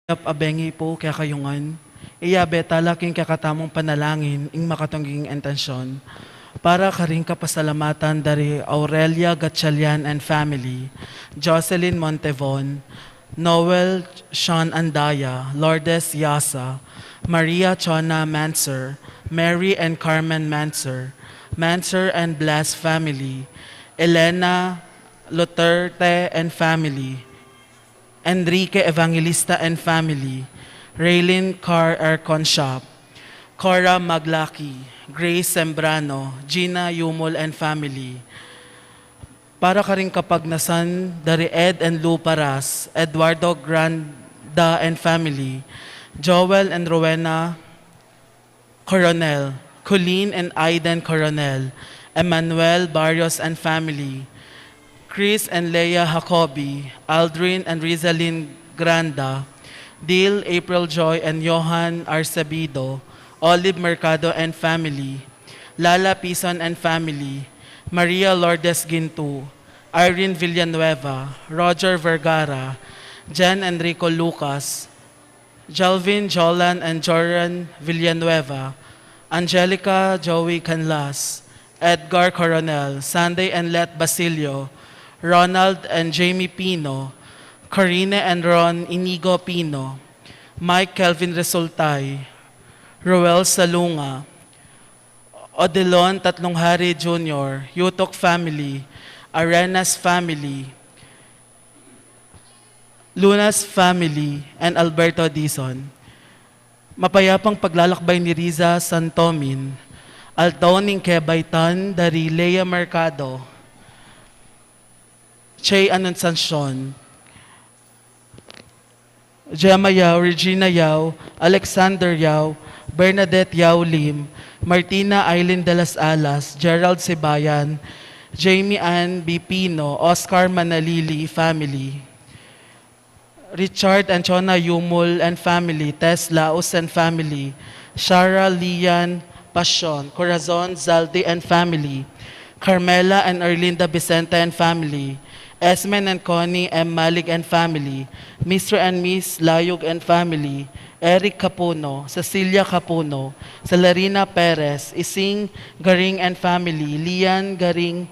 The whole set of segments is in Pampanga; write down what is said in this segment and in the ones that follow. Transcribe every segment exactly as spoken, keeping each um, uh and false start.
Yap a bengi pu kekayu ngan, iyabe tala king kekatamung panalangin ing makatungging intensyon. Para karing kapasalamatan dari Aurelia Gatchalian and family, Jocelyn Montevon, Noel Sean Andaya, Lourdes Yasa, Maria Chona Manser, Mary and Carmen Manser, Manser and Bless family, Elena Luterte and family, Enrique Evangelista and family, Raylin Car Aircon Shop, Cora Maglaki, Grace Sembrano, Gina Yumul and family. Para karing kapagnasan dari Ed and Lou Paras, Eduardo Granda and family, Joel and Rowena Coronel, Colleen and Aiden Coronel, Emmanuel Barrios and family, Chris and Leia Jacobi, Aldrin and Rizalin Granda, Dil, April Joy and Johan Arcebido, Olive Mercado and family, Lala Pison and family, Maria Lourdes Gintu, Irene Villanueva, Roger Vergara, Jen Enrico Lucas, Jalvin, Jolan, and Joran Villanueva, Angelica, Joey Canlas, Edgar Coronel, Sunday and Let Basilio, Ronald and Jamie Pino, Corina and Ron Inigo Pino, Mike Kelvin Resultay, Roel Salunga, Odilon Tatlong Hari Junior, Yutok family, Arenas family, Lunas family, and Alberto Dizon. Mapayapang paglalakbay ni Riza Santomin, altaw ning kebaitan dari Lea Mercado, Che Anunciacion, Gemma Yao, Regina Yao, Alexander Yao, Bernadette Yao Lim, Martina Aileen de las Alas, Gerald Sibayan, Jamie Ann Bipino, Oscar Manalili family, Richard and Chona Yumul and family, Tess Laus and family, Shara Lian Pasion, Corazon Zaldi and family, Carmela and Erlinda Vicente and family, Esmen and Connie M Malig and family, Mister and Miss Layug and family, Eric Capuno, Cecilia Capuno, Celerina Perez, Ising Garing and family, Lian Garing,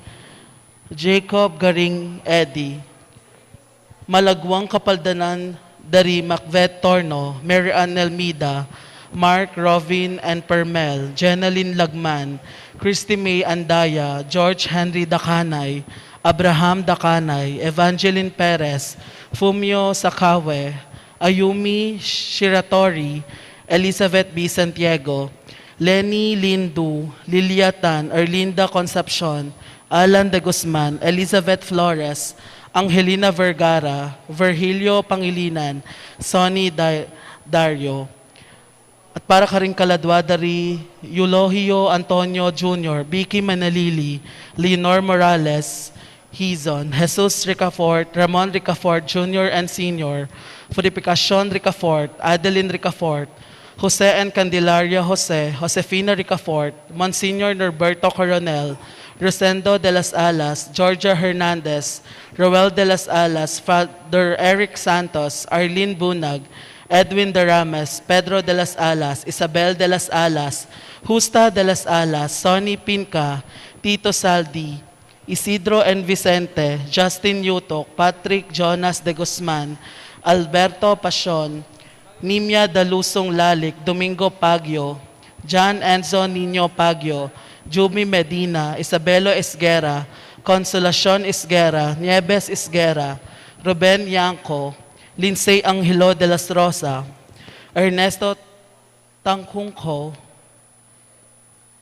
Jacob Garing Eddy. Malagwang kapaldanan dari Macvet Torno, Mary Ann Elmida, Mark, Rovin, and Permel, Jenalyn Lagman, Christy May Andaya, George Henry Dacanay, Abraham Dacanay, Evangeline Perez, Fumio Sakawe, Ayumi Shiratori, Elizabeth B Santiago, Lenny Lindu, Lilia Tan, Erlinda Concepcion, Alan de Guzman, Elizabeth Flores, Angelina Vergara, Virgilio Pangilinan, Sonny Da-, Dario. At para karing kaladwa dari Eulogio Antonio Junior, Vicky Manalili, Leonor Morales, Hizon, Jesus Ricafort, Ramon Ricafort Junior and Senior, Purificacion Ricafort, Adeline Ricafort, Jose and Candelaria Jose, Josefina Ricafort, Monsignor Norberto Coronel, Rosendo de las Alas, Georgia Hernandez, Roel de las Alas, Father Eric Santos, Arlene Bunag, Edwin Darames, Pedro de las Alas, Isabel de las Alas, Justa de las Alas, Sonny Pinca, Tito Saldi, Isidro and Vicente, Justin Yutok, Patrick Jonas de Guzman, Alberto Pasion, Nimia Dalusong Lalik, Domingo Pagyo, John Enzo Niño Pagyo, Juby Medina, Isabelo Esguerra, Consolacion Esguerra, Nieves Esguerra, Ruben Yanco, Lindsay Angelo de las Rosa, Ernesto Tangcunco,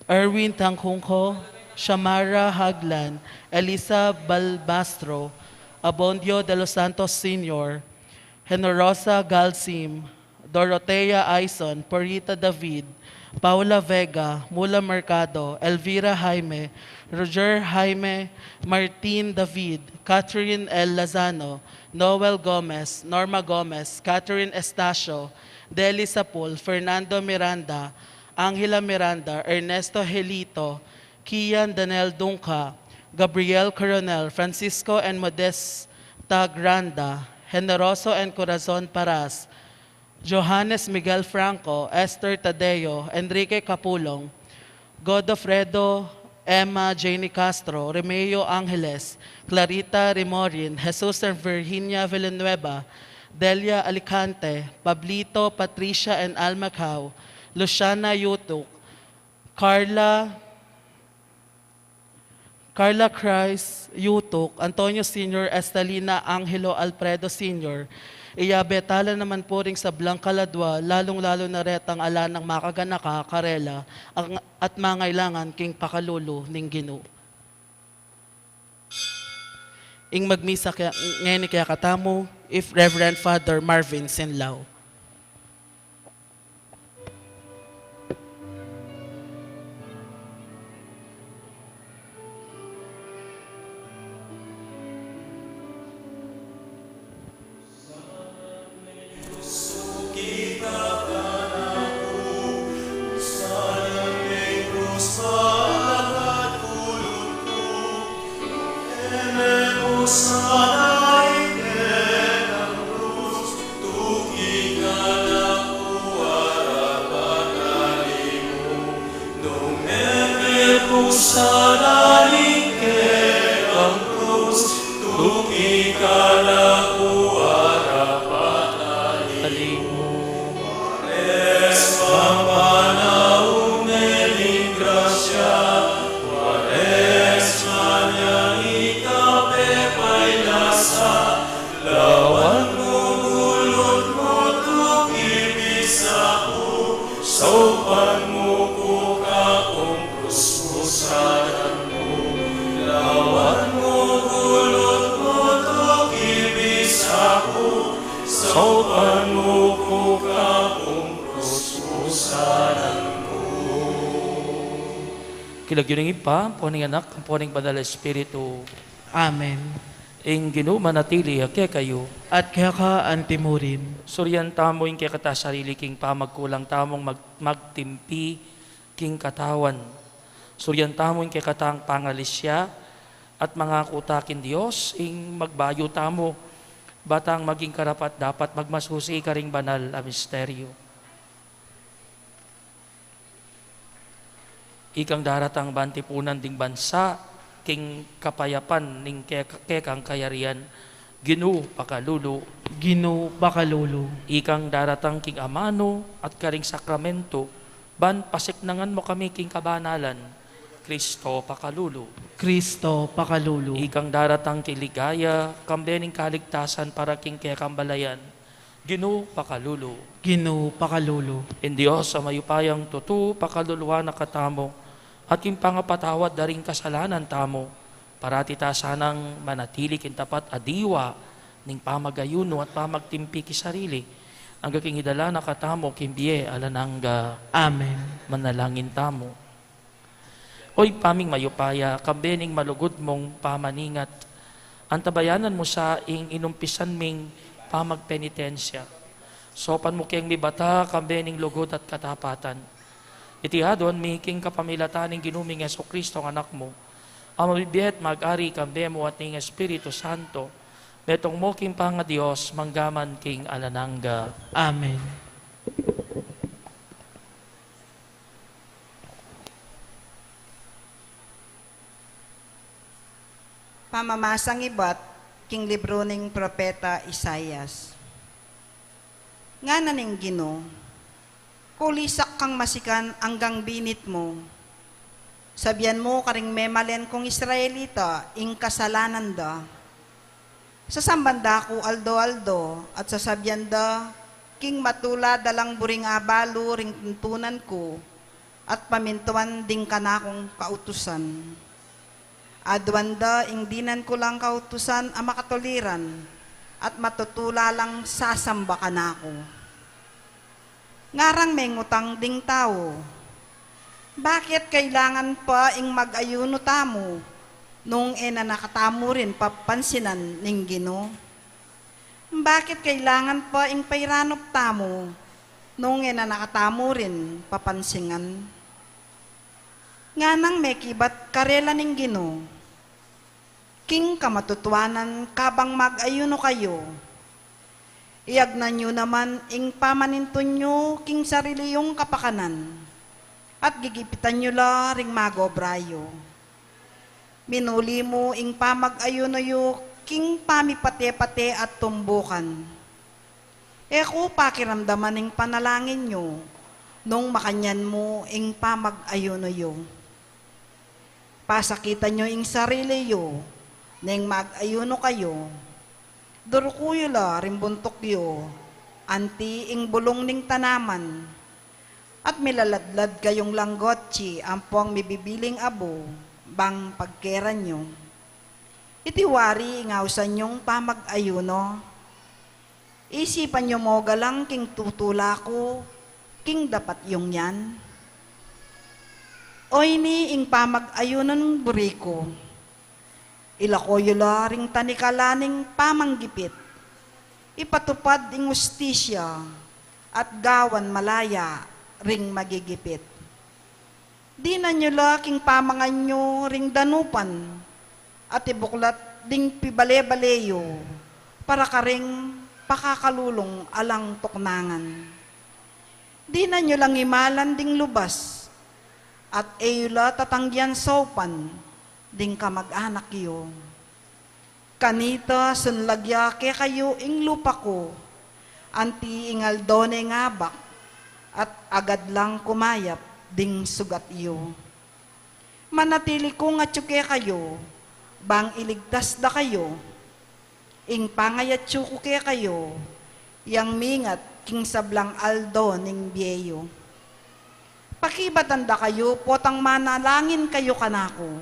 Erwin Tangcunco, Shamara Haglan, Elisa Balbastro, Abondio de los Santos Senior, Generosa Galsim, Dorotea Aison, Porita David, Paula Vega, Mula Mercado, Elvira Jaime, Roger Jaime, Martin David, Catherine L Lazano, Noel Gomez, Norma Gomez, Catherine Estacio, Deli Sapul, Fernando Miranda, Angela Miranda, Ernesto Helito, Kian Daniel Dunca, Gabriel Coronel, Francisco and Modesta Granda, Generoso and Corazon Paras, Johannes Miguel Franco, Esther Tadeo, Enrique Capulong, Godofredo, Emma Janie Castro, Remeo Angeles, Clarita Rimorin, Jesus and Virginia Villanueva, Delia Alicante, Pablito, Patricia and Alma Cao, Luciana Yutuk, Carla, Carla Christ Yutuk, Antonio Senior, Estelina Angelo Alfredo Senior, iyabe tala naman pu ring sablang kaladwa, lalung-lalu na retang ala nang makaganaka karela, ang, at mangailangan king pakalulu ning Ginu. Ing magmisa kaya, ngeni kaya katamu, if Reverend Father Marvin Sinlao. Sana ning kekang krus, tuki ka na ku arapat alimu. Pares pamanaun ne ning grasya, pares ngana ika pepailasa, lawan mu gulut mu tuki bisa ku, saupan mu ku kapung krus pusanan mu, lawan mu gulut mu tuki bisa ku, saupan mu ku kapung krus pusanan mu. King lagyu ning Ibpa, ampo ning Anak, ampo ning Banal a Espiritu. Amen. Ing Ginu manatili ya kekayu. At keka antimurin. Surian tamu ing kekatang sarili king pamagkulang tamung mag-, magtimpi king katawan. Surian tamu ing kekatang pangalisia at mangaku ta king Dios ing magbayu tamu, ba tang maging karapat-dapat magmasusi karing banal a misteryo. Ikang daratang ban tipunan ding bansa king kapayapan ning ke-, kekang kayarian, Ginu pakalulu. Ginu pakalulu. Ikang daratang king amanu at karing sakramento, ban pasiknangan mu kami king kabanalan, Kristo pakalulu. Kristo pakalulu. Ikang daratang king ligaya, kambe ning kaligtasan para king kekang balayan, Ginu pakalulu. Ginu pakalulu. Ing Dios a mayupayang tutu pakaluluan na katamu, at king pangapatawad da ring kasalanan tamu, parati ta sanang manatili king tapat a diwa ning pamagayunu at pamagtimpi king sarili, angga king idala na katamu king bie alang angga. Amen. Manalangin tamu. O Ibpa ming mayupaya, kambe ning malugud mung pamaningat, antabayanan mu sa ing inumpisan ming pamagpenitensya. Saupan mu keng mibata kambe ning lugud at katapatan. Iti aduan mi king kapamilatan ning Ginu ming Jesucristo, Anak mu, a mabibie at mag-ari kambe mu at ning Espiritu Santo, metung mu king pangaDios, mangga man king alang angga. Amen. Pamamasang ibat king libru ning propeta Isaias. Ngana ning Ginu, kulisak kang masikan anggang binit mu. Sabian mu karing memalen kung Israelita ing kasalanan da. Sasamban da ku aldo-aldo, at sasabian da, king matula da lang buring abalu ring tuntunan ku, at pamintuan ding kanakung kautusan. Aduan da ing dinan ku lang kautusan a makatuliran, at matutula lang sasamba kanaku. Ngarang mengutang ding tau, bakit kailangan pa ing mag-ayunu tamu, nung e na katamu rin papansinan ning Ginu? Bakit kailangan pa ing pairanup tamu, nung e na katamu rin papansinan? Nganang mekibat karela ning Ginu, king kamatutuanan kabang mag-ayunu kayu, Iagnan yu naman ing pamanintun yu king sarili yung kapakanan, at gigipitan yu la ring magobra yu. Minuli mu ing pamag-ayuno yu king pamipate-pate at tumbukan. E ku pakiramdaman ing panalangin yu nung makanyan mu ing pamag-ayuno yu. Pasakitan yu ing sarili yu neng mag-ayuno kayu. Duruku yu la ring buntuk yu anti ing bulung ning tanaman, at milaladlad kayung langgotsi ampong mibibiling abu bang pagkeran yu. Iti wari ing ausan yung pamag-ayuno. Isipan yu mu galang king tutula ku king dapat yung yan. O ini ing pamag-ayunon buri ku. Ilako yu la ring tanikala ning pamanggipit. Ipatupad ing ustisya at gawan malaya ring magigipit. Dinan yu la king pamangan yu ring danupan at ibuklat ding pibale-bale yu para karing pakakalulung alang tuknangan. Dinan yu lang imalan ding lubas at e yu la tatanggian saupan ding kamag-anak yu. Kanita sunlag ya kekayu ing lupa ku anti ing aldo neng abak, at agad lang kumayap ding sugat yu. Manatili kung atyu kekayu bang iligtas da kayu. Ing pangayatyu ku kekayu yang mingat king sablang aldo ning bie yu. Pakibatan da kayu potang manalangin kayu kanaku.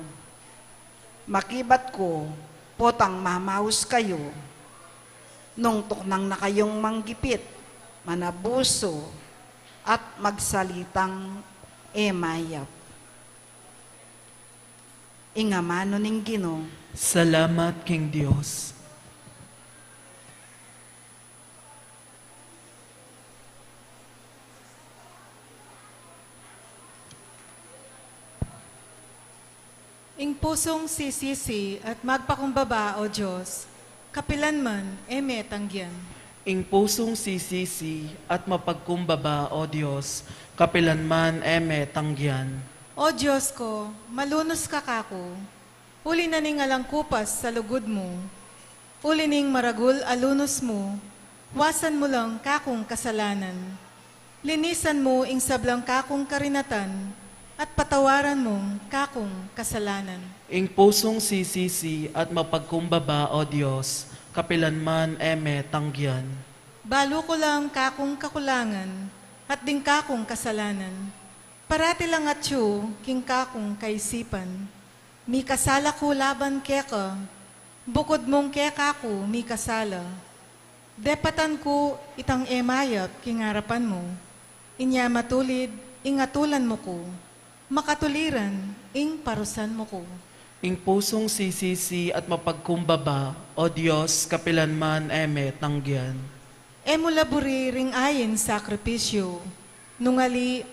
Makibat ku potang mamaus kayu. Nung tuknang na kayung manggipit, manabusu, at magsalitang e mayap. Ing amanu ning Ginu. Salamat king Dios. Ing pusung sisisi at magpakumbaba, O Dios, kapilan man e me tanggian. Ing pusung sisisi at mapagkumbaba, O Dios, kapilan man e me tanggian. O Dios ko, malunus ka kaku, uli na ning alang kupas sa lugud mu. Uli ning maragul a lunus mu, wasan mu lang kakung kasalanan. Linisan mu ing sablang kakung karinatan, at patawaran mung kakung kasalanan. Ing pusung sisisi at mapagkumbaba, O Dios, kapilan man e me tanggian. Balu ku lang kakung kakulangan, at ding kakung kasalanan. Parati lang atyu king kakung kaisipan. Mikasala ku laban keka, bukud mung keka ku mikasala. Depatan ku itang e mayap king arapan mu. Inya matulid ing atulan mu ku, makatuliran ing parusan mu ku. Ing pusung sisisi at mapagkumbaba, O Dios, kapilan man e me tanggian. E mu la buri ring ain sakripisyu, nung ali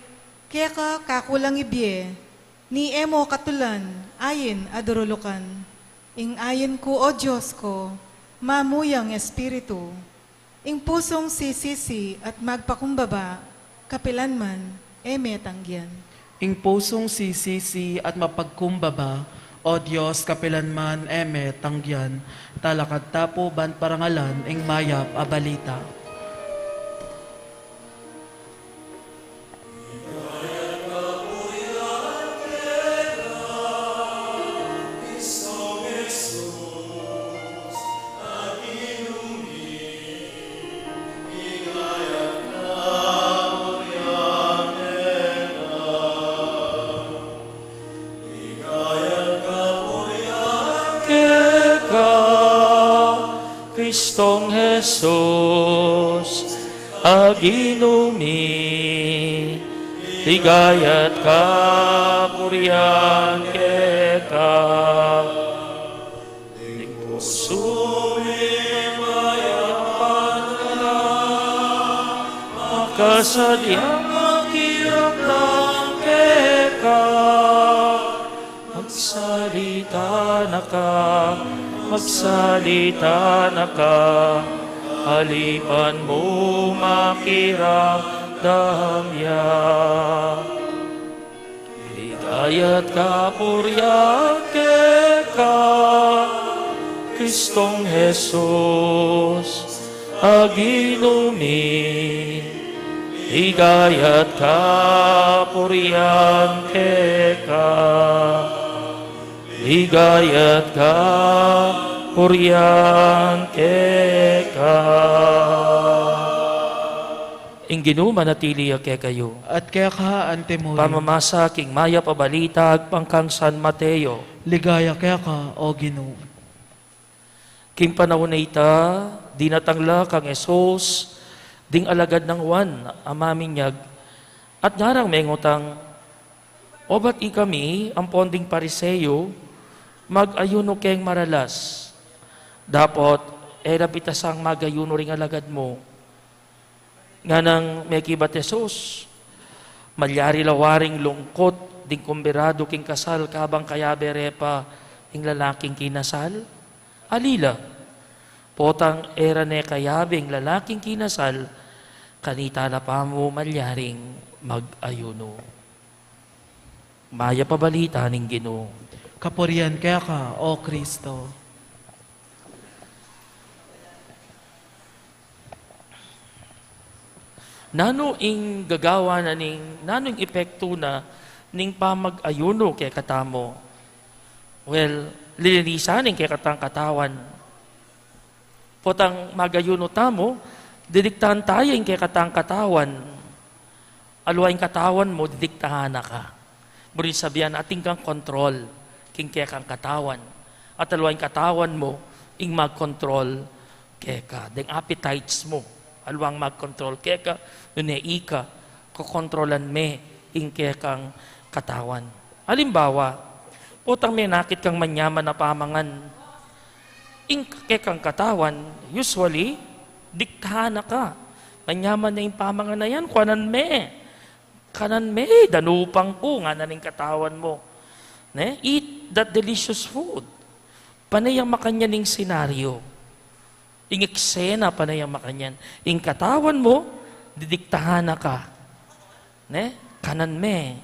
keka kaku lang ibie, ni e mu katulan ain a durulukan. Ing ain ku, O Dios ko, mamuyang espiritu. Ing pusung sisisi at magpakumbaba, kapilan man e me tanggian. Ing pusung sisisi at mapagkumbaba, O Dios, kapilan man e me tanggian. Talakad ta pu ban parangalan ing mayap a balita. Keka, Kristong Jesus, a Ginu mi, ligaya at kapurian keka. Ding pusu mi mayap a tanda, makasadyang makiramdam keka. Magsalita na ka, magsalita na ka, Alipan mu makiramdam ya. Ligaya at kapurian keka, Kristong Jesus, a Ginu mi. Ligaya at kapurian keka. Ligaya at kapurian keka. Ing Ginu manatili ya kekayu. At keka antimurin. Pamamasa king mayap a balita agpang kang San Mateo. Ligaya keka, O Ginu. King panaun a ita, dinatang la kang Jesus ding alagad nang Juan a maminyag, at ngarang mengutang, "O ba't ikami ampon ding Pariseo mag-ayuno keng maralas, dapot e la pitasang mag-ayuno ring alagad mu?" Nganang mekibat Jesus, "Malyari la waring lungkut ding kumbidadu king kasal kabang kayabe re pa ing lalaking kinasal? Ali la, potang e ra ne kayabe ing lalaking kinasal, kanita la pamu malyaring mag-ayuno." Mayap a balita ning Ginu. Kapurian keka, O Kristo. Nanu ing gagawa na ning, nanu ing epektu na ning pamag-ayuno kekatamu? Well, lilinisan ing kekatang katawan. Potang mag-ayuno tamu, didiktan taya ing kekatang katawan. Aliwa ing katawan mu, didiktahan na ka. Buri sabyan, atin kang kontrol king kekang katawan. At aliwa ing katawan mu, ing magkontrol keka. Deng appetites mu, aliwang magkontrol keka, nune ika, kokontrolan me ing kekang katawan. Alimbawa, potang menakit kang manyaman a pamangan, ing kekang katawan, usually, diktahan na ka. Manyaman ne ing pamangan a yan, kuanan me. Kanan me, danupan ku, ngana ning katawan mu. Ne? Eat that delicious food. Pane yang makanyan ing senaryo. Ing eksena, pane yang makanyan. Ing katawan mu, didiktahan na ka. Ne? Kanan me,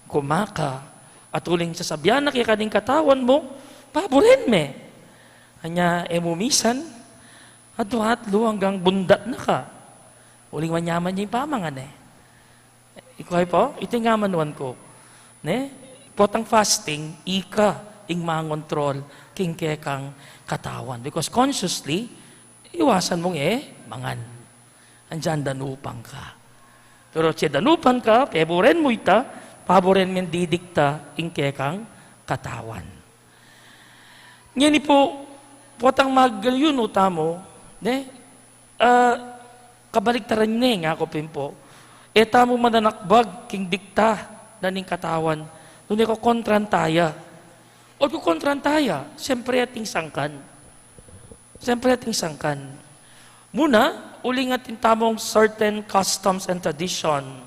kuma ka. At uling sasabyan na keka ning katawan mu, paburen me. Anya, e mu misan, adwa atlu anggang bundat na ka. Uling manyaman ya ing pamangan e. Ikuhay po, iti ing amanuan ku. Ne? Potang fasting, ika ing mangontrol king kekang katawan. Because consciously, iwasan mung e mangan. Andiyan danupan ka. Pero e danupan ka, peburen mu ita, paburen meng didikta ing kekang katawan. Ngeni po, potang mag-ayuno tamu, ne? Ah, kabaliktaran ne, ngaku pin po. E tamu mananakbag king dikta na ning katawan, nune kokontran taya. O kokontran taya, siyempre ating sangkan. Siyempre ating sangkan. Muna, uling atin tamung certain customs and tradition.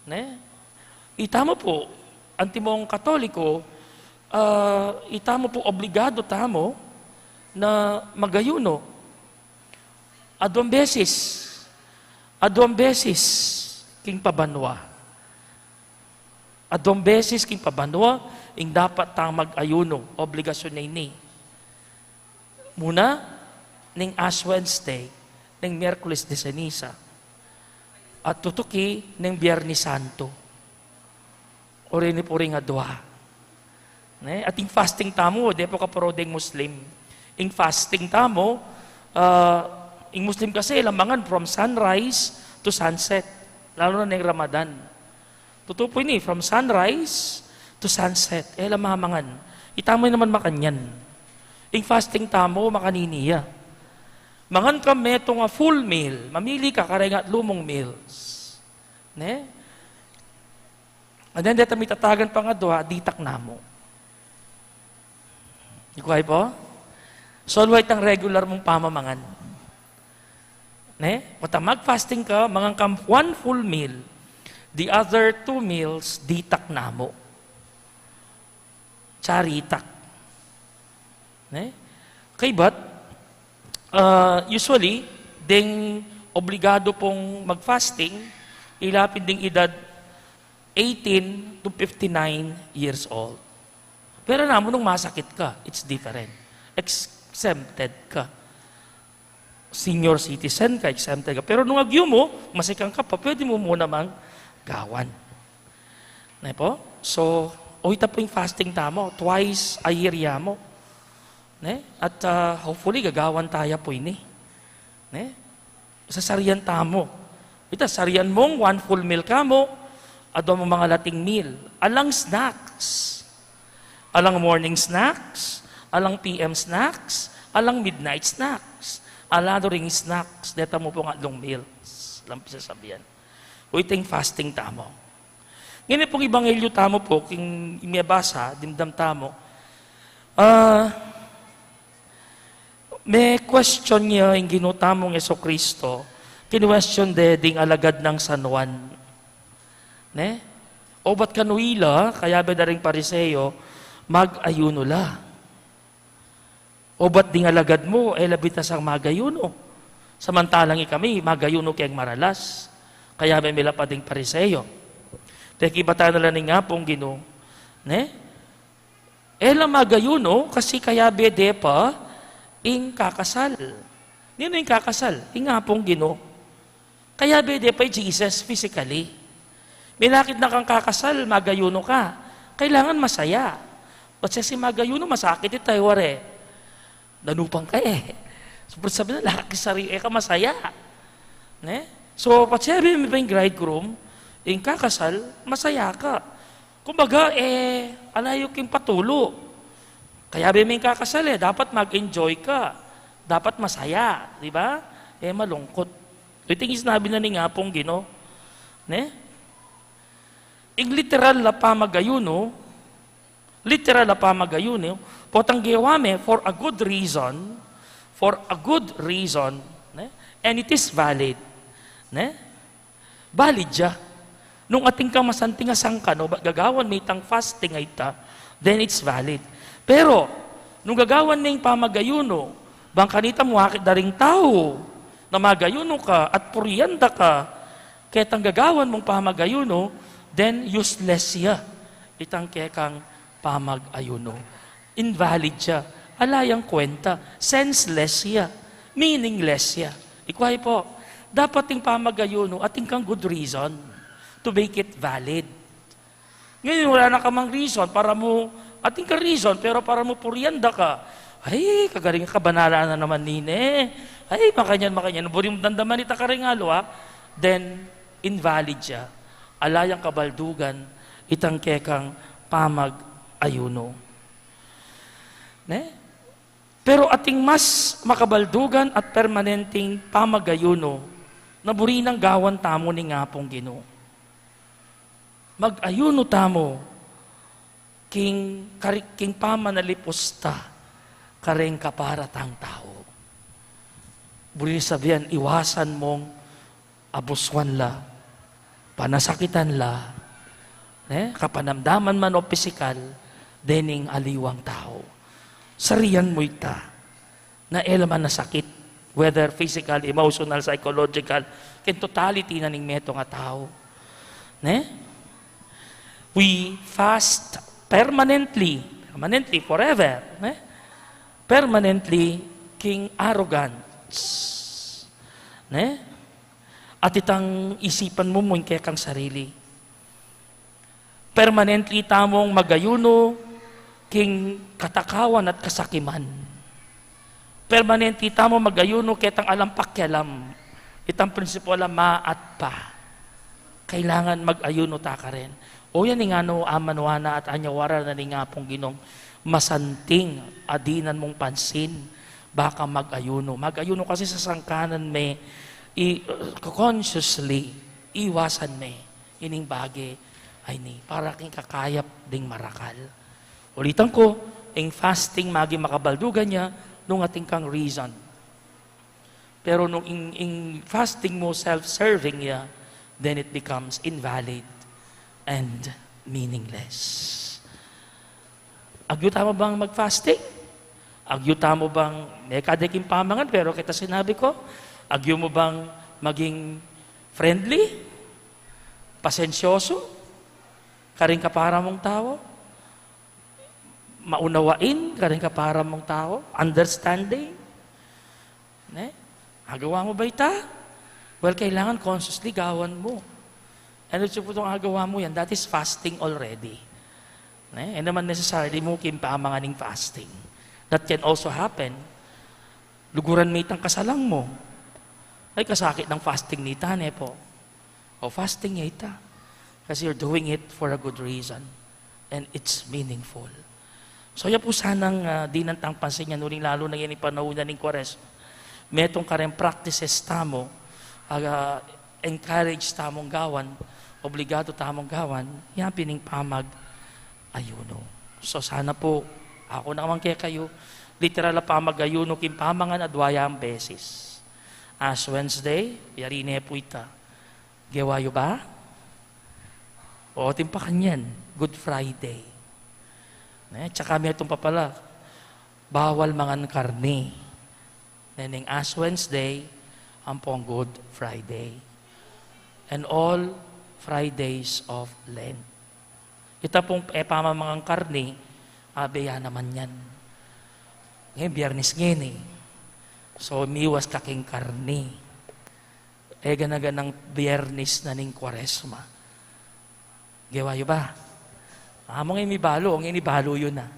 Ne? Itamu po, antimong Katoliko, ah, itamu po obligado tamu na mag-ayuno. Aduang beses. Aduang beses king pabanua. Aduang beses king pabanua, ing dapat tang mag-ayuno, obligasyun na ini. Muna, ning Ash Wednesday, ning Miyerkules de Ceniza. At tutuki, ning Biyernes Santo. Uri ni puring adua. Ne? At ing fasting tamu, de po kapuro deng Muslim. Ing fasting tamu, ah, ing Muslim kasi, e la mangan from sunrise to sunset. Lalu na ning Ramadan. Tutu po ini, from sunrise to sunset. E la mamangan. Itamu naman makanyan. Ing fasting tamu, makanini ya. Mangan ka metung a full meal. Mamili ka kareng atlu mung meals. Ne? And then, deta mitatagan pang adua, ditak namu. Ikuhay po? So, aliwa itang regular mung pamamangan. Ne? Potang mag-fasting ka, mangan ka one full meal. The other two meals, ditak namu. Caritak. Ne? Kaybat, ah, usually, Ding obligado pung mag-fasting, ila pin ding edad eighteen to fifty-nine years old. Pero namu nung masakit ka, it's different. Exempted ka. Senior citizen ka, exempted ka. Pero nung agyu mu, masikan ka pa, pwede mu mu namang gawan. Ne po? So, o ita pu ing fasting tamu, twice a year ya mu. Ne? At, ah, hopefully, gagawan taya pu ini. Ne? Sasarian tamu. Ita, sarian mung one full meal ka mu, adwa mung mangalating meal. Alang snacks. Alang morning snacks, alang P M snacks, alang midnight snacks. Ala do ring snacks, deta mu pung atlung meals. Alang pisasabian. O ita ing fasting tamu. Ngeni pung ebanghelyo tamu pu, king mebasa, dimdam tamu. Ah, me-question ya ing Ginu tamung Jesucristo, kinwestiyon de ding alagad nang San Juan. Ne? Obat kanu ila, kayabe da ring Pariseo, mag-ayuno la. Obat ding alagad mu, e la bita sang mag-ayuno. Samantalang ikami, mag-ayuno keng maralas. Kayabe mi la pa ding Pariseo. Pekibatan na la ning Apung Ginu, ne? E la mag-ayuno, kasi kayabe de pa ing kakasal. Ninu ing kakasal? Ing Apung Ginu. Kayabe de pa i Jesus physically. Milakit na kang kakasal, mag-ayuno ka. Kailangan masaya. Patse si mag-ayuno, masakit ita, e ware. Danupan ka e. So, pwede sabihin na, lakit sari, e ka masaya. Ne? So, patse mi pa ing bridegroom, ing kakasal, masaya ka. Kumbaga, e, ala yu king patulu. Kayabe ming kakasal e, dapat mag-enjoy ka. Dapat masaya, di ba? E, malungkot. Ito ing sinabi na ning Apung Ginu. Ne? Ing literal a pamag-ayuno, literal a pamag-ayuno, potang gewa me for a good reason, for a good reason, ne? And it is valid. Ne? Valid ya. Nung atin kang masanting a sangkan, o ba, gagawan me itang fasting a ita, then it's valid. Pero, nung gagawan me ing pamag-ayuno, bang kanita mu akit da ring tau, na mag-ayuno ka, at purian da ka, ketang gagawan mung pamag-ayuno, then useless ya itang kekang pamag-ayuno. Invalid ya. Ala yang kwenta. Senseless ya. Meaningless ya. Ikwa pu, dapat ing pamag-ayuno, atin kang good reason to make it valid. Ngeni, wala na ka mang reason para mu, atin kang reason, pero para mu purian da ka. Ay, kagaring kabanalan na naman nini. Ay, makanyan, makanyan. Buri mung damdaman ita karing aliwa, then invalid ya. Ala yang kabaldugan, itang kekang pamag-ayuno. Ne? Pero atin mas makabaldugan at permanenteng pamag-ayuno na buri nang gawan tamu ning Apung Ginu. Mag-ayuno tamu king kari-, king pamanalipus ta kareng kapara tang tau. Buri sabian, iwasan mung abusuan la, panasakitan la, ne? Kapanamdaman man o pisikal, dening aliwang tau. Sarian mu ita, na e la manasakit, whether physical, emotional, psychological, king totality na ning metung a tau. Ne? We fast permanently, permanently, forever, ne? Permanently king arrogance. Ne? At itang isipan mu mu ing kekang sarili. Permanently tamung mag-ayuno king katakawan at kasakiman. Permanently tamung mag-ayuno ketang alang pakialam. Itang prinsipyu a ma at pa. Kailangan mag-ayuno ta karin. O yan ing anu, amanuan na at anyawara na ning Apung Ginung masanting a dinan mung pansin. Baka mag-ayuno. Mag-ayuno kasi sasangkanan me, i-, consciously, iwasan me ining bage a ini, para king kakayap ding marakal. Ulitan ku, ing fasting maging makabaldugan ya nung atin kang reason. Pero nung ing, ing fasting mu self-serving ya, then it becomes invalid and meaningless. Agyu tamu bang mag-fasting? Agyu tamu bang, mekad e king pamangan, pero keta sinabi ku, Agyu mu bang maging friendly, pasensyoso, karing kapara mung tau, maunawain karing kapara mung tau, understanding? Ne? Agawa mu ba ita? Well, kailangan consciously gawan mu. Ano itang agawa mu yan? That is fasting already. Ne? E naman necessarily mu king pamangan ing fasting. That can also happen. Luguran me itang kasalang mu. Ay, kasakit nang fasting nita, ne pu? O, fasting ya ita. Kasi you're doing it for a good reason. And it's meaningful. So, ya pu sanang, ah, dinan tang pansin yan, uling lalu na ngeni ing panaun ning Kuaresma. Metung kareng practices tamu, ah, encourage tamung gawan, obligado tamung gawan, ya pin ing pamag-ayuno. So, sana pu, aku naman kekayu, literal a pamag-ayuno king pamangan, adwa yang beses. Ash Wednesday, yari ne pu ita. Gewa yu ba? O, atin pa kanyan, Good Friday. Ne? Tsaka metung pa pala, bawal mangan karni. Neng Ash Wednesday, ampong Good Friday. And all Fridays of Lent. Ita pung e pamamangan karni, abe ya naman yan. Ngeni, Biyernes ngeni. So, miwas ka king karni. E gana-ganang Biyernes na ning Kuaresma. Gewa yu ba? Amu ngeni mibalu, ngeni balu yu na.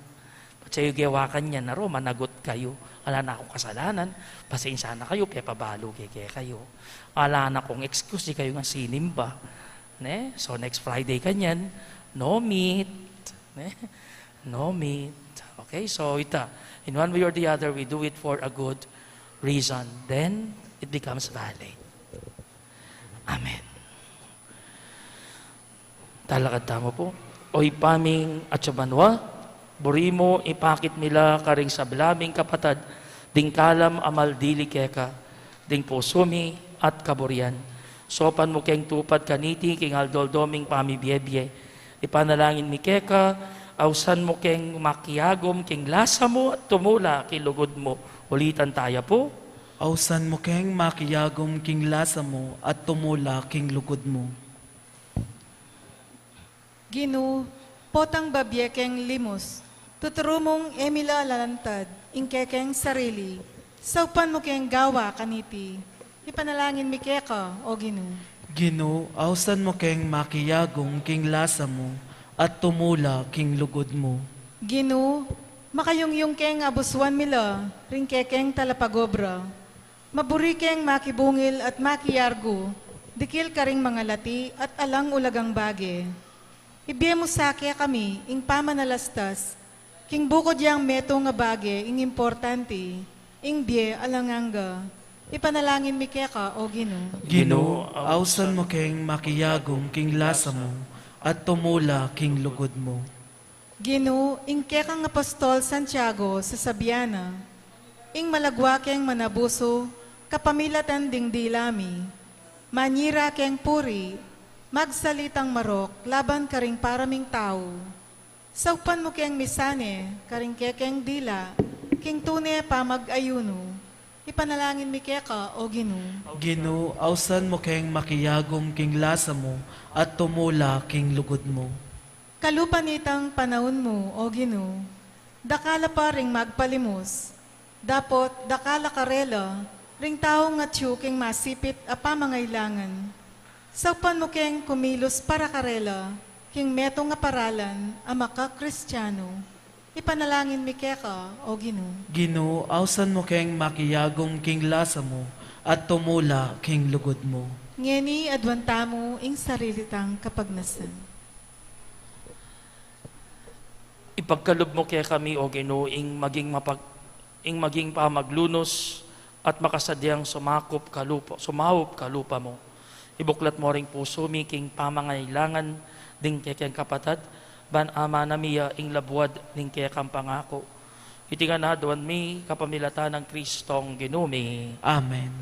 Patse yu gewa kanyan, aro, managot kayu. Ala na kung kasalanan, pasensya na kayu, pepabalu ke kekayu. Ala na kung excuse, e kayu nga sinimba. Ne? So, next Friday kanyan, no meat. Ne? No meat. Okay, so ita, in one way or the other, we do it for a good reason. Then, it becomes valid. Amen. Talakad tamu pu. O Ibpa ming atsu ka banua, buri mu ipakit mi la karing sabla ming kapatad ding kalam a maldili keka, ding pusu mi at kaburian. Saupan mu keng tupad kaniti king aldo-aldo ming pamibie-bie. Ipanalangin mi keka, ausan mu keng makiagum king lasa mu at tumula king lugud mu. Ulitan taya pu. Ausan mu keng makiagum king lasa mu at tumula king lugud mu. Ginu, potang babie keng limus, tuturu mung e mi la lalantad ing kekeng sarili, saupan mu keng gawa kaniti. Ipanalangin mi keka, O Ginu. Ginu, ausan mu keng makiagum king lasa mu at tumula king lugud mu. Ginu, makayungyung keng abusuan mi la ring kekeng talapagobra. Maburi keng makibungil at makiyargu, dikil karing mangalati at alang ulagang bage. Ibie mu sa kekami ing pamanalastas king bukud yang metung a bage ing importante, ing bie alang angga. Ipanalangin mi keka, O Ginu. Ginu, ausan mu keng makiagum king lasa mu at tumula king lugud mu. Ginu, ing kekang apostol Santiago sasabian na, ing malagwa keng manabusu kapamilatan ding dila mi, manyira keng puri, magsalitang marok laban karing para ming tau. Saupan mu keng misane karing kekeng dila king tune pamag-ayuno. Ipanalangin mi keka, O Ginu. Ginu, ausan mu keng makiagum king lasa mu at tumula king lugud mu. Kalupa nitang panaun mu, O Ginu, dakal la pa ring magpalimus, dapot dakal la karela ring taung atyu king masipit a pamangailangan. Saupan mu keng kumilos para karela king metung a paralan a maka-Kristiano. Ipanalangin mi keka, O Ginu. Ginu, ausan mu keng makiagum king lasa mu at tumula king lugud mu. Ngeni aduan tamu ing sarili tang kapagnasan. Ipagkalub mu kekami, O Ginu, ing maging mapag-, ing maging pamaglunus at makasadyang sumakup kalupa, sumaup kalupa mu. Ibuklat mu ring pusu mi king pamangailangan ding kekeng kapatad, ban amana mi ya ing labuad ning kekang pangaku. Iti ngan aduan mi kapamilatan nang Kristong Ginu mi. Amen.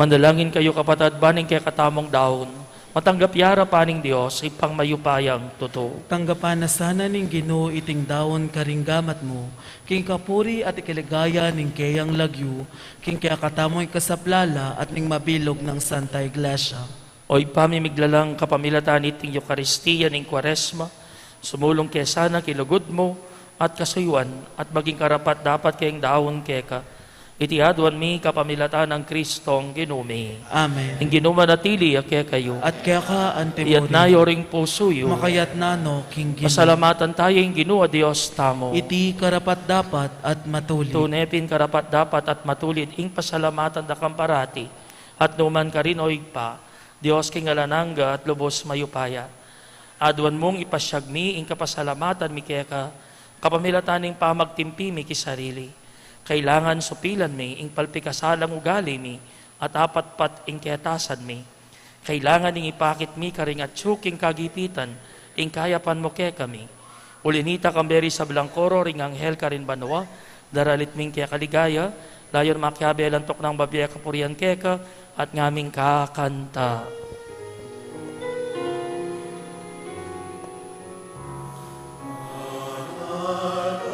Manalangin kayu, kapatad, ban ing kekatamung daun matanggap ya arapan ning Dios, Ibpang mayupayang tutu. Tanggapan na sana ning Ginu iting daun karing gamat mu, king kapurian at ikaligaya ning keyang lagyu, king kekatamung ikasaplala at ning mabilug nang Santa Iglesia. O Ibpa mi miglalang, kapamilatan niting Eukaristia ning Kuaresma, sumulung ke sana king lugud mu at kasuyuan, at maging karapat-dapat keng daun keka. Iti aduan mi kapamilatan nang Kristong Ginu mi. Amen. Ing Ginu manatili ya kekayu. At keka antimurin. Iyatas yu ring pusu yu. Makayatas no king Ginu. Pasalamatan tamu ing Ginu a Dios tamu. Iti karapat-dapat at matulid. Tune pin karapat-dapat at matulid ing pasalamatan da kang parati at nukarin man, O Ibpa, Dios king alang angga at lubus mayupaya. Aduan mung ipasiag mi ing kapasalamatan mi keka, kapamilatan ning pamagtimpi mi king sarili. Kailangan supilan mi ing palpikasalang ugali mi at apatpat ing ketasan mi. Kailangan ing ipakit mi karing atyu king kagipitan ing kayapan mu kekami. Uli na nita, kambe ring sablang koro ring anghel karin banua, daralit mi ing keka ligaya, layun makiabe lang tuknang babie kapurian keka, at ngaming kakanta.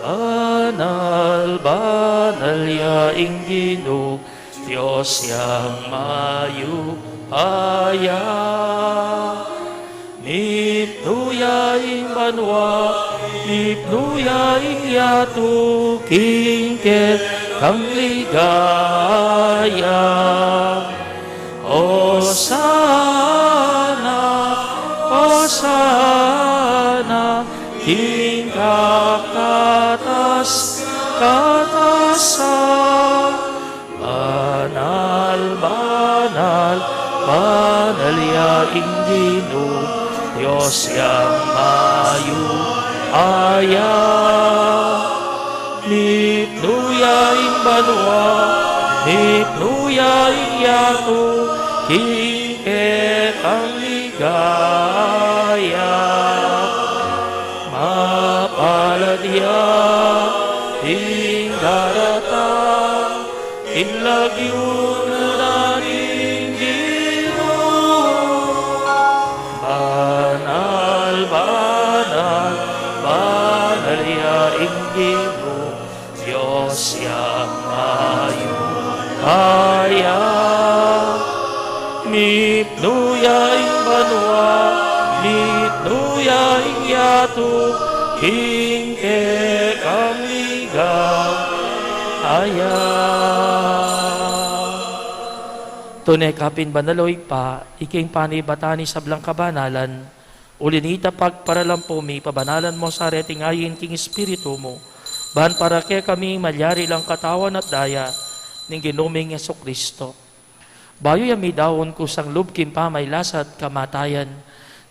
Banal, banal ya ing Ginu, Dios yang mayupaya. Mipnu ya ing banua, mipnu ya ing yatu, king kekang ligaya. Osana, Osana, king kakatas-katasan. Banal, banal, banal ya ing Ginu, Dios yang mayupaya. Mipnu ya ing banua, mipnu ya ing yatu, king kekang ligaya. Mapalad ya ing daratang king lagyu na ning Ginu. Banal, banal, banal ya ing Ginu, Dios yang mayupaya. Mipnu ya ing banua, mipnu ya ing yatu, king kekang ligaya. Tune ka pin banal, O Ibpa, ika ing panibatan ning sablang kabanalan. Uli na nita, pagparalampu mi, pabanalan mu sa reting ayin king Espiritu mu, ban para kekami malyari lang katawan at daya ning Ginu ming Jesucristo. Bayu ya midaun kusang lub king pamagkasakit at kamatayan,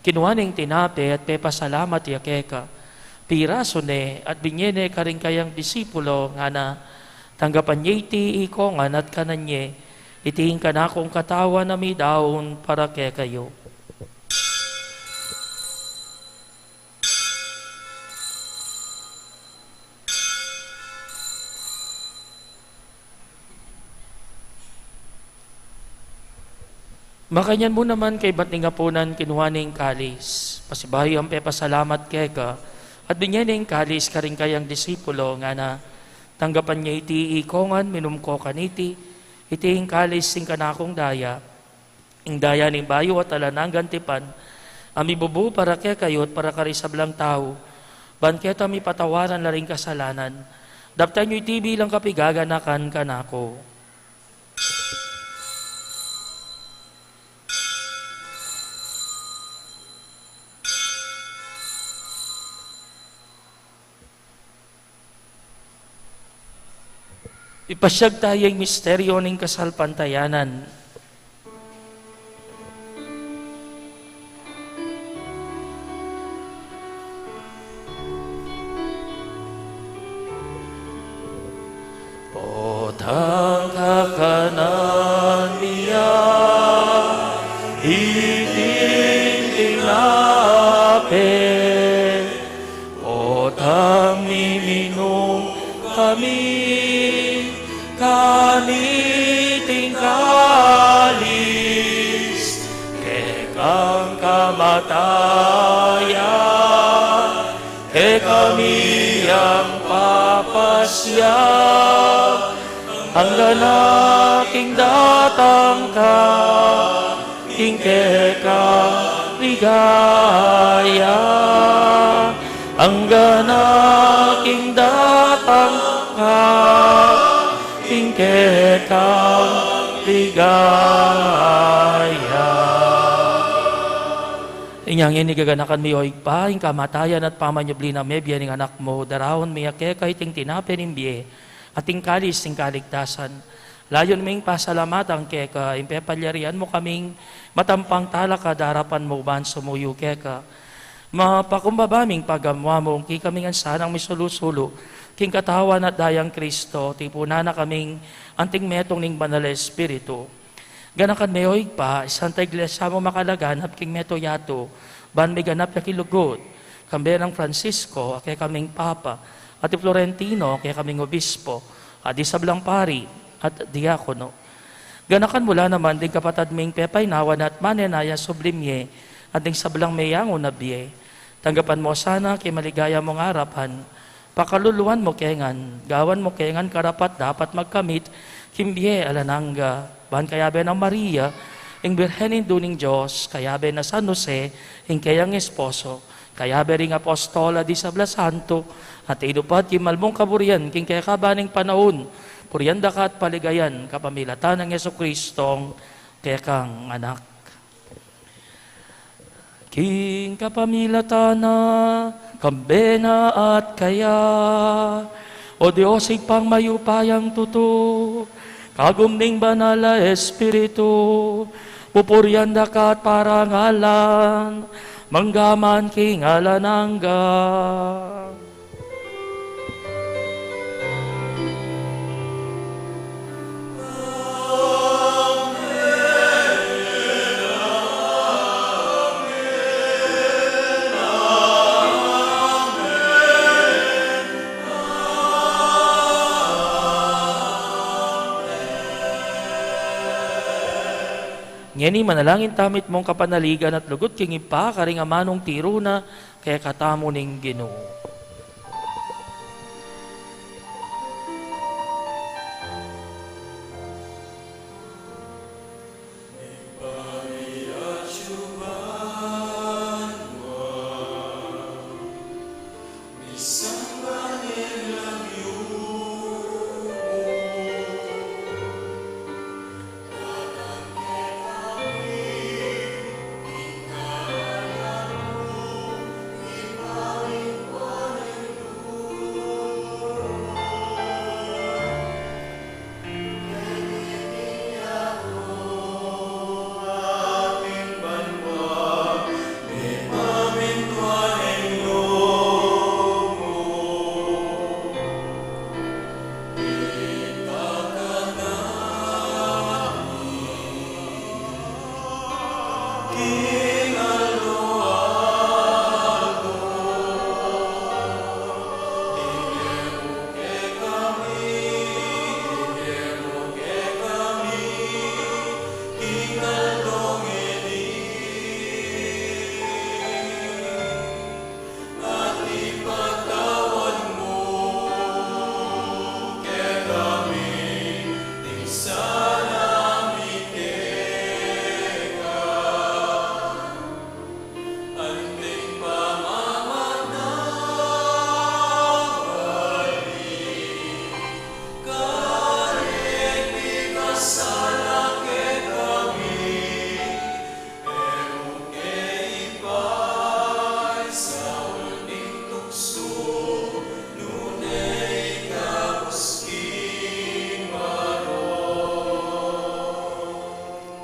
kinua ne ing tinape at pepasalamat ya keka. Pirasu ne at binye ne karing kayang disipulo, ngana: Tanggapan ye iti ikongan at kanan ye, iti ing kanakung katawan a midaun para kekayu. Makanyan mu naman kaybat ning apunan, kinua ne ing kalis, pasibayu yang pepasalamat keka, at binye ne ing kalis karing kayang disipulo, ngana: Tanggapan ye iti ikongan, minum ko kaniti, iti ing kalis ning kanakung daya, ing daya ning bayu at alang anggang tipan, a mibubu para kekayu at para karing sablang tau, ban keta mipatawaran la ring kasalanan. Daptan yu iti bilang kapaganakan kanaku. Ipasiag taya ing misteryu ning kasalpantayanan. Potang kakanan mi ya iting tinape, potang miminum kami kaniting kalis. Kekami yang papasya, angga na king datang ka, king kekang ligaya. Angga na king datang ka, king kekang ligaya. Inya ngeni gaganakan mi, o Ibpa, ing kamatayan at pamanyubli na mebie ning Anak mu, daraun mi keka iting tinape ning bie at ing kalis ning kaligtasan. Layun ming pasalamatan keka ing pepalyarian mu kaming matampang talakad king arapan mu ban sumuyu keka. Mapakumbaba ming pagamu-amu king kekami ngan sanang misulu-sulu king katawan at dayang Kristo, tipunan na kaming anting metung ning Banal a Espiritu. Ganakan me, o Ibpa, ing Santa Iglesia mu makalaganap king meto yatu, ban miganap ya king lugud, kambe nang Francisco a kekaming Papa, at i Florentino a kekaming Obispo, at ding sablang pari at diakono. Ganakan mu la naman ding kapatad ming pepainawa na at manenaya subli mie, at ding sablang meyangu na bie. Tanggapan mu sana king maligaya mung arapan, pakaluluan mu ke ngan, gawan mu ke ngan karapat-dapat magkamit king bie alang angga, ban kayabe nang Maria, ing Birhen Indu ning Dios, kayabe nang San Jose, ing keyang esposo, kayabe ring apostol at ding sablang santo, at tinupad king malmung kaburian king kekaban ning panaun, purian da ka at paligayan kapamilatan nang Jesucristong kekang Anak. King kapamilatan na, kambe na at kaya, O Dios, Ibpang mayupayang tutu, kagum ning Banal a Espiritu, pupurian da ka at parangalan, mangga man king alang angga. Ngeni manalangin tamu king kapanaligan at lugud king Ibpa, karing amanung tiru na kekatamu ning Ginu.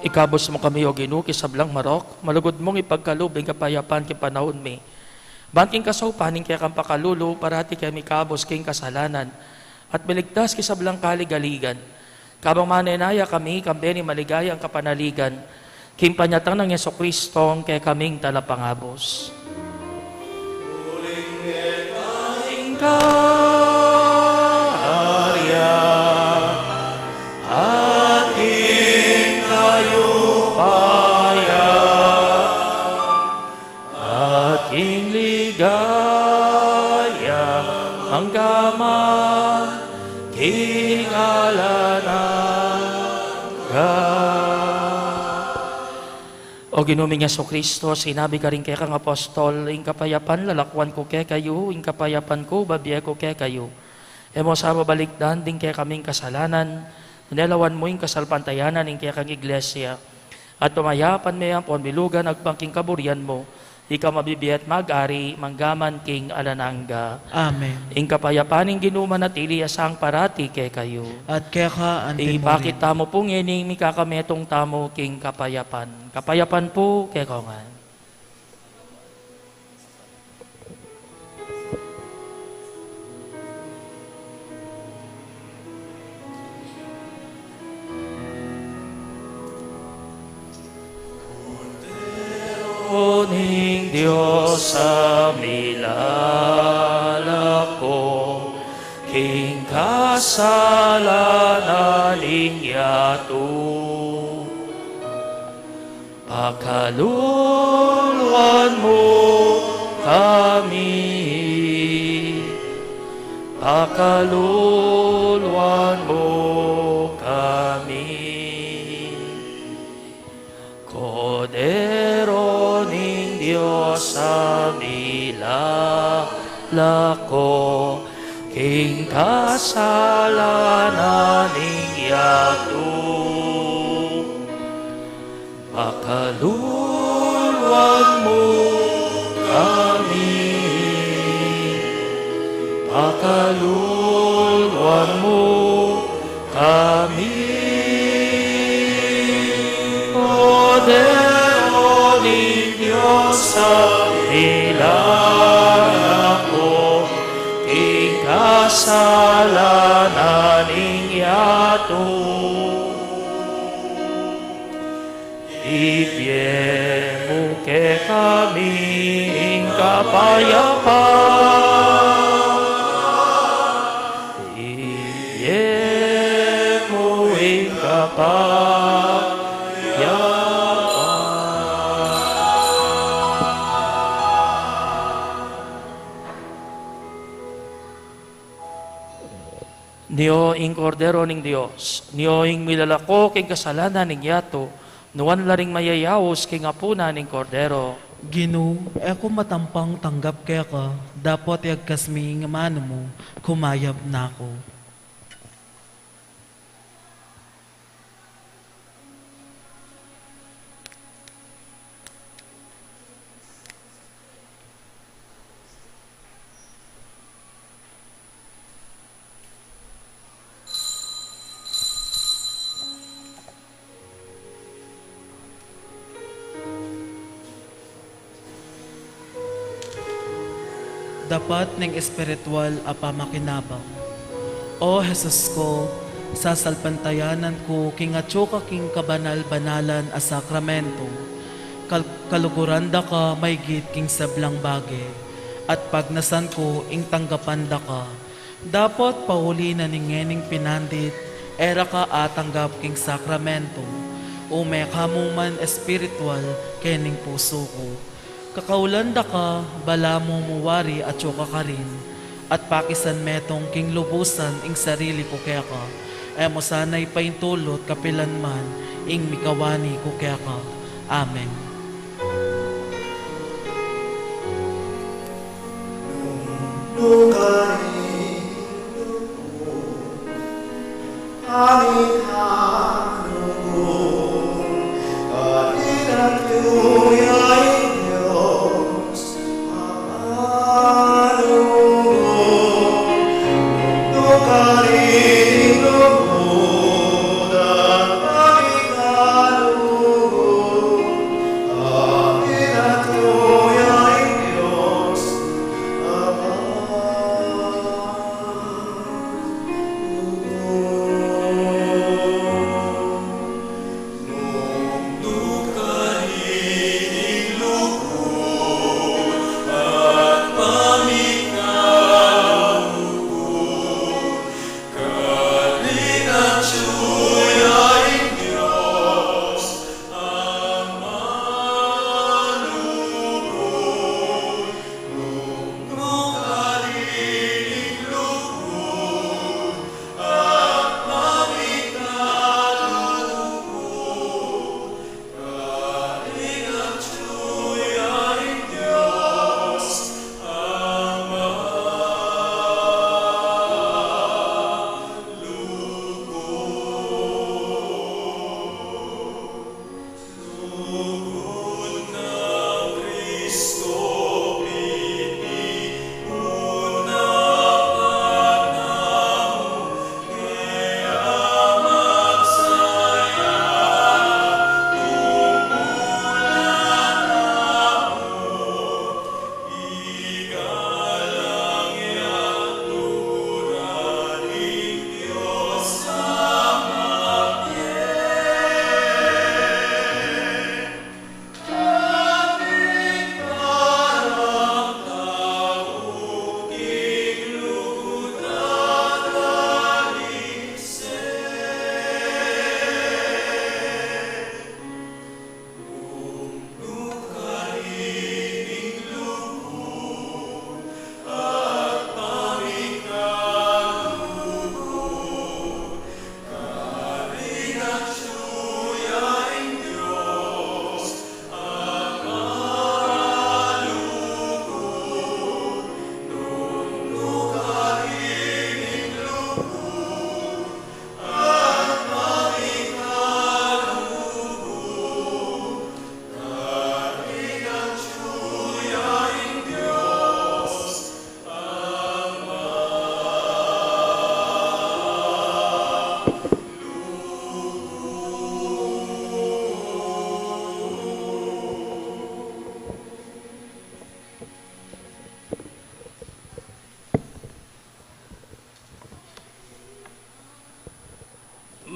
Ikabus mu kami, O Ginu, king sablang marok, malugud mung ipagkalub ing kapayapan king panaun mi. Ban king kasaupan ning kekang pakalulu, parati kami ikabus king kasalanan, at miligtas king sablang kaligaligan. Kabang manenaya kami, kambe ning maligayang kapanaligan, king panyatang nang Jesucristong kekaming Talapangabus. Uling kekang kayarian, at king kayupayan, at king ligaya. angga man king alang angga. O Ginu ming Jesu Kristo, sinabi ka ring kekang apostol, ing kapayapan lalakwan ku kekayu, ing kapayapan ku bibie ku kekayu. E mu sa babalikdan ding kekaming kasalanan, nune lawan mu ing kasalpantayanan ning kekang iglesia. At pamayapan me ampon bilugan agpang king kaburian mu, ika a mabibie at mag-ari mangga man king alang angga. Amen. Ing kapayapan ning Ginu manatili ya sa parati kekayu. At keka anti mu rin. Ipakit tamu pu ngening mikakametung tamu king kapayapan. Kapayapan pu kekongan. Kordero ning Dios a milalako king kasalanan ning yatu. Pakaluluan mu kami, pakaluluan mu kami. Kordero ning Dios a milalako king kasalanan ning yatu. Pakaluluan mu kami, pakaluluan mu kami. Kordero ning Dios a milalako king kasalanan ning yatu. Ibie mu kekami ing kapayapan. Ibie mu ing kapayapan. Nio ing Kordero ning Dios, nio ing milalako king kasalanan ning yatu, nuan la ring mayayaus king apunan ning Kordero. Ginu, e ku matampang tanggap keka, dapot iyagkas me ing amanu mu, kumayap na ku. Dapat ning espiritual a pamakinabang. O Jesus ku, sasalpantayanan ku king atyu ka king kabanal-banalan a sakramento. Kal-, kaluguran da ka maygit king sablang bage, at pagnasan ku ing tanggapan da ka. Dapot pauli na ning ngening pinandit, e ra ka atanggap king sakramento, ume ka mu man espiritual kening pusu ku. Kakaulan da ka, balamu mu wari atyu ka karin, at pakisan metung king lubusan ing sarili ku keka, e mu sana ipaintulut kapilan man ing mikawani ku keka. Amen.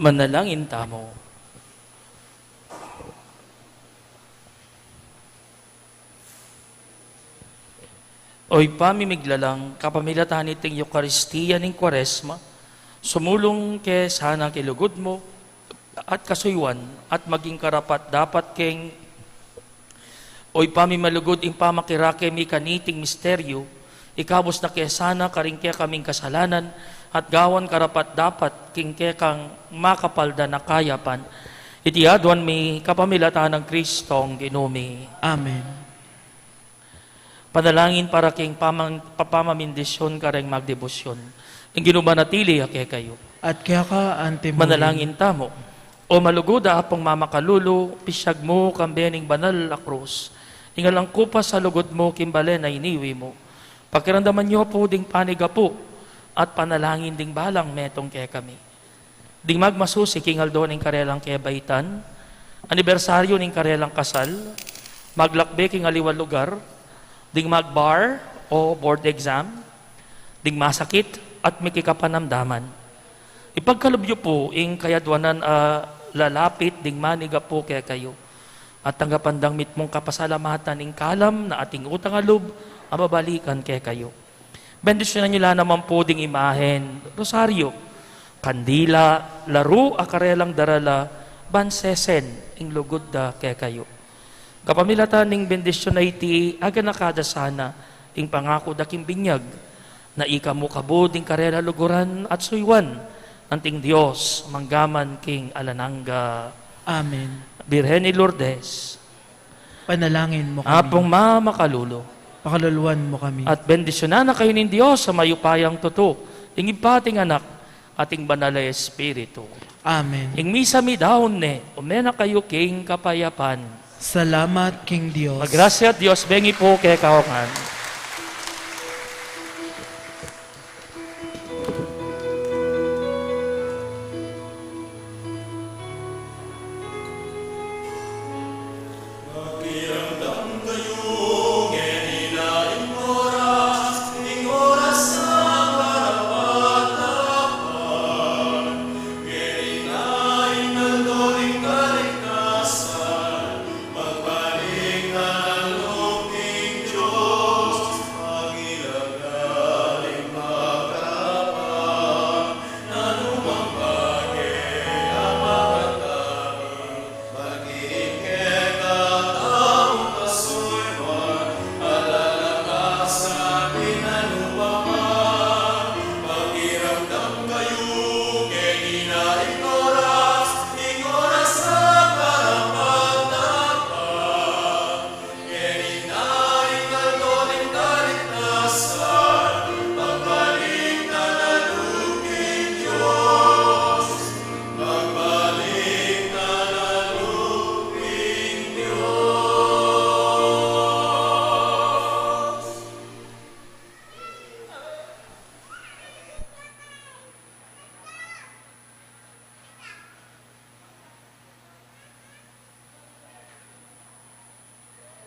Manalangin tamu. O Ibpa mi miglalang, kapamilatan niting Eukaristia ning Kuaresma, sumulung ke sana king lugud mu at kasuyuan at maging karapat-dapat keng O Ibpa mi malugud, ing pamakirake mi kaniting misteryu, ikabus na ke sana karing kekaming kasalanan, at gawan karapat-dapat king kekang makapaldan a kayapan. Iti aduan mi kapamilatan nang Kristong Ginu mi. Amen. Panalangin para king pamang-, papamamindisyon kareng magdebosyon. Ing Ginu manatili ya kekayu. At keka anti mu rin. Manalangin tamu. O malugud a Apung mamakalulu, pisyag mu kambe ning banal a krus ing alang kupas a lugud mu king balen a iniwi mu. Pakiramdaman yu pu ding panigapu at panalangin ding balang metung kekami. Ding magmasusi king aldo ning karelang kebaitan, anibersaryu ning karelang kasal, maglakbe king aliwang lugar, ding magbar o board exam, ding masakit at mikikapanamdaman. Ipagkalub yu pu ing kayadwanan a lalapit ding manigapu kekayu. At tanggapan dang mitmung kapasalamatan ing kalam na ating utang a lub a mabalikan kekayu. Bendisyunan yu la naman pu ding imahen, rosaryu, kandila, laru a karelang darala, ban sesen ing lugud da kekayu. Kapamilatan ning bendisyun a iti, aganaka da sana ing pangaku da king binyag, na ika mu kabud ing karela luguran at suyuan, anting Dios, manggaman king alang angga. Amen. Birhen i Lourdes, panalangin mu kami. Apung mamakalulu, pakaluluan mu kami. At bendisyunan na kayu ning Dios a mayupayang tutu, ing Ibpa, ing Anak, at ing Banal a Espiritu. Amen. Ing misa mi daun ne, ume na kayu king kapayapan. Salamat king Dios. Magrasya at Dios bengi pu kekayu ngan.